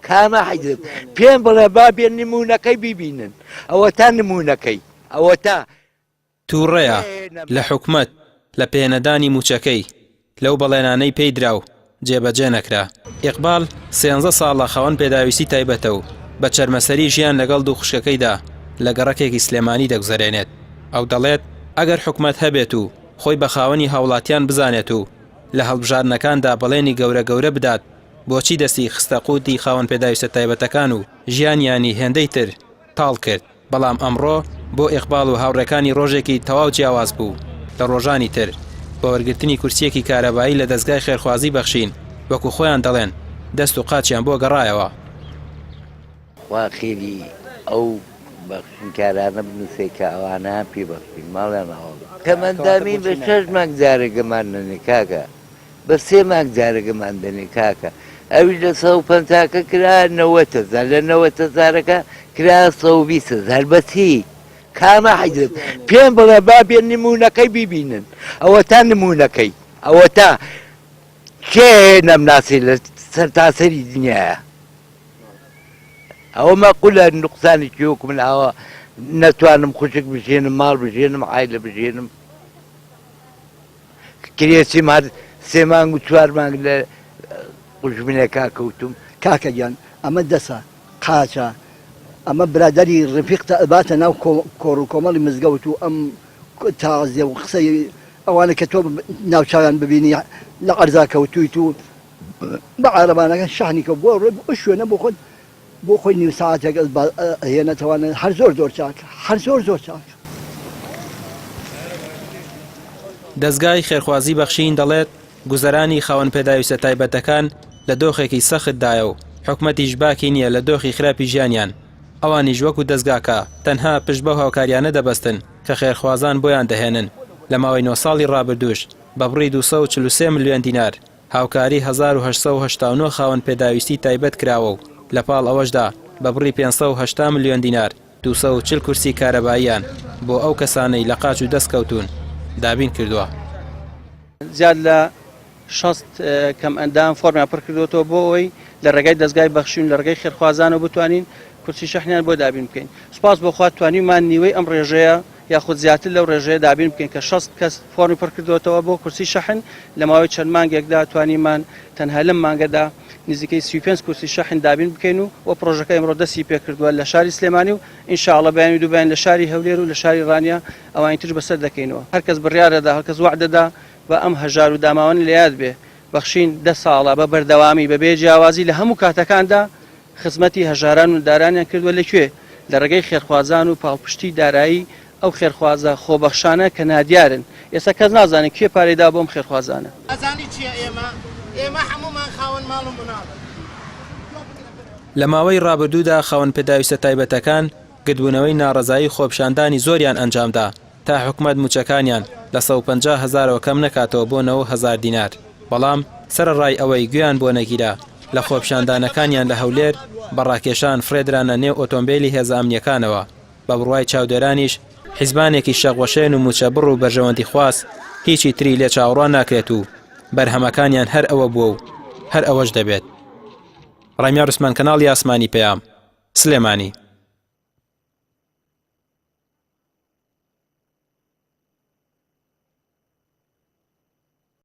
کامە حیزب پێم بڵێ با بێن نمونەکەی بیبینن ئەوەتا نمونەکەی ئەوەتا. توڕەیە لە حکومەت لە پێنەدانی موچەکەی لەو بەڵێنانەی پێی درا و جێبەجێ نەکرا. ئیقبال سێنزە ساڵە خاوەن پێداویستی تایبەتە و بە چەرمەسەری ژیان لەگەڵ دوو خوشکەکەیدا لە گەڕەکێکی سلێمانی دەگوزەرێنێت. ئەو دەڵێت، ئەگەر حکومەت هەبێت و خۆی بە خاوەنی هاوڵاتیان بزانێت و لە هەڵبژاردنەکاندا بەڵێنی گەورە گەورە بدات بۆچی دەستی خستە قوتی خاوەن پێداویستە تایبەتەکان و ژیانیانی هێندەی تر تاڵ کرد. بەڵام ئەمڕۆ بۆ ئیقباڵ و هاوڕێکانی ڕۆژێکی تەواو جیاواز بوو لە ڕۆژانی تر، بە وەرگرتنی کورسییەکی کارەبایی لە دەزگای خێرخوازی بەخشین، وەکو خۆیان دەڵێن، دەست و قاچیان بۆ گەڕایەوە. خوا خێری ئەو بەخشینکارانە بنوسێ کە ئەوانەیان پێ بەخشین ماڵیان ئاوا بێ. کەمئەندامی بە شەش مانگ جارێکەمان نەنێ کاکە. بە سێ مانگ جارەکەمان دەنێ کاکە ئەویش لە 150کە کرا 90 هەزار لە 90 هەزارەکە کرا 120 هەزار بەچی کامە حیزب پێم بڵێ با بێن نمونەکەی بیبینن ئەوە تا نمونەکەی ئەوە تا کێ نەمناسی لە سەرتاسەری دنیاە ئەوە مەقولە نقصانی وەکو من ئاوا نەتوانم خوشک بژێنم ماڵ بژێنم عایلە بژێنم کرێچیم هەر سێ مانگ و چوار مانگ لە قوژبنێکا کەوتوم. کاکە گیان ئەمە دەسە قاچە ئەمە برادەری ڕفیقتە ئەباتە ناو کۆڕو کۆمەڵی مزگەوت و ئەم تازیە و قسەی ئەوانە کە تۆ ناوچاویان ببینی لە عەرزا کەوتویت و بە عارەبانەکە شەحنی کە بۆ ڕێ بۆ شوێنە بۆ خۆت بۆ خۆی نیو سەعاتێک ئەهێنێتەوانە هەر زۆر زۆر چاکە هەر زۆر زۆر چاکە. دەزگای خێرخوازی بەخشین دەڵێت، گوزەرانی خاوەن پێداویستە تایبەتەکان لە دۆخێکی سەختدایە و حکومەتیش باکی نییە لە دۆخی خراپی ژیانیان، ئەوانیش وەکو دەزگاکە تەنها پشت بەو هاوکاریانە دەبەستن کە خێرخوازان بۆیان دەهێنن، لە ماوەی نۆ ساڵی ڕابردووش بە بڕی 243 ملیۆن دینار هاوکاری 1889 خاوەن پێداویستی تایبەت کراوە و لە پاڵ ئەوەشدا بە بڕی 580 ملیۆن دینار 240 کورسی کارەباییان بۆ ئەو کەسانەی لە قاچ و دەست کەوتوون دابین کردووە. زیاد لە 60 کەمئەندام فۆرمیان پڕکردووەتەوە بۆ ئەوەی لە ڕێگای دەزگای بەخشین و لە ڕێگەی خێرخوازانەوە بتوانین کورسی شەحنیان بۆ دابین بکەین. سوپاس بۆ خوا توانیومان نیوەی ئەم ڕێژەیە یاخود زیاتر لەو ڕێژەیە دابین بکەین کە 60 کەس فۆرمی پڕکردووەتەوە بۆ کورسی شەحن، لە ماوەی چەند مانگێکدا توانیمان تەنها لەم مانگەدا نزیکەی 35 کورسی شەحن دابین بکەین و و پڕۆژەکە ئیمڕۆ دەستی پێکردووە لە شاری سلێمانی و ان شاء اللە بەیانی و دووبەیانی لە شاری هەولێر و لە شاری ڕانیە ئەوانی تریش بەسەر دەکەینەوە. هەر کەس بڕیار دەدا، هەر کەس وەعد دەدا با ئەم هەژار و داماوانە لە یاد بێ. بەخشین دە ساڵە بە بەردەوامی بە بێ جیاوازی لە هەموو کاتەکاندا خزمەتی هەژاران و نەدارانیان کردووە لە کوێ؟ لە ڕێگەی خێرخوازان و پاڵپشتی دارایی ئەو خێرخوازە خۆبەخشانە کە نادیارن، ئێستا کەس نازانێت کێ پارەی داوە بۆ ئەم خێرخوازانە. ئەزانی چیە ئێمە ئێمە حەموومان خاوەن ماڵ و مناڵن. لە ماوەی ڕابردوودا خاوەن پێداویستە تایبەتەکان گردبوونەوەی ناڕەزایی و خۆپیشاندانی زۆریان ئەنجامدا تا حکومەت مووچەکانیان لە 150 هەزارەوە کەم نەکاتەوە بۆ 90 هەزار دینار، بەڵام سەرەڕای ئەوەی گوێیان بۆ نەگیرا لە خۆپیشاندانەکانیان لە هەولێر بە ڕاکێشان فڕێدرانە نێو ئۆتۆمبێلی هێزە ئەمنییەکانەوە، بە بڕوای چاودێرانیش حیزبانێکی شەقوەشێن و مووچەبڕ و بەرژەوەندیخواز هیچی تری لێ چاوەڕوان ناکرێت و بەرهەمەکانیان هەر ئەوە بووە و هەر ئەوەش دەبێت. ڕامیار عوسمان کەناڵی ئاسمانی پەیام، سلێمانی.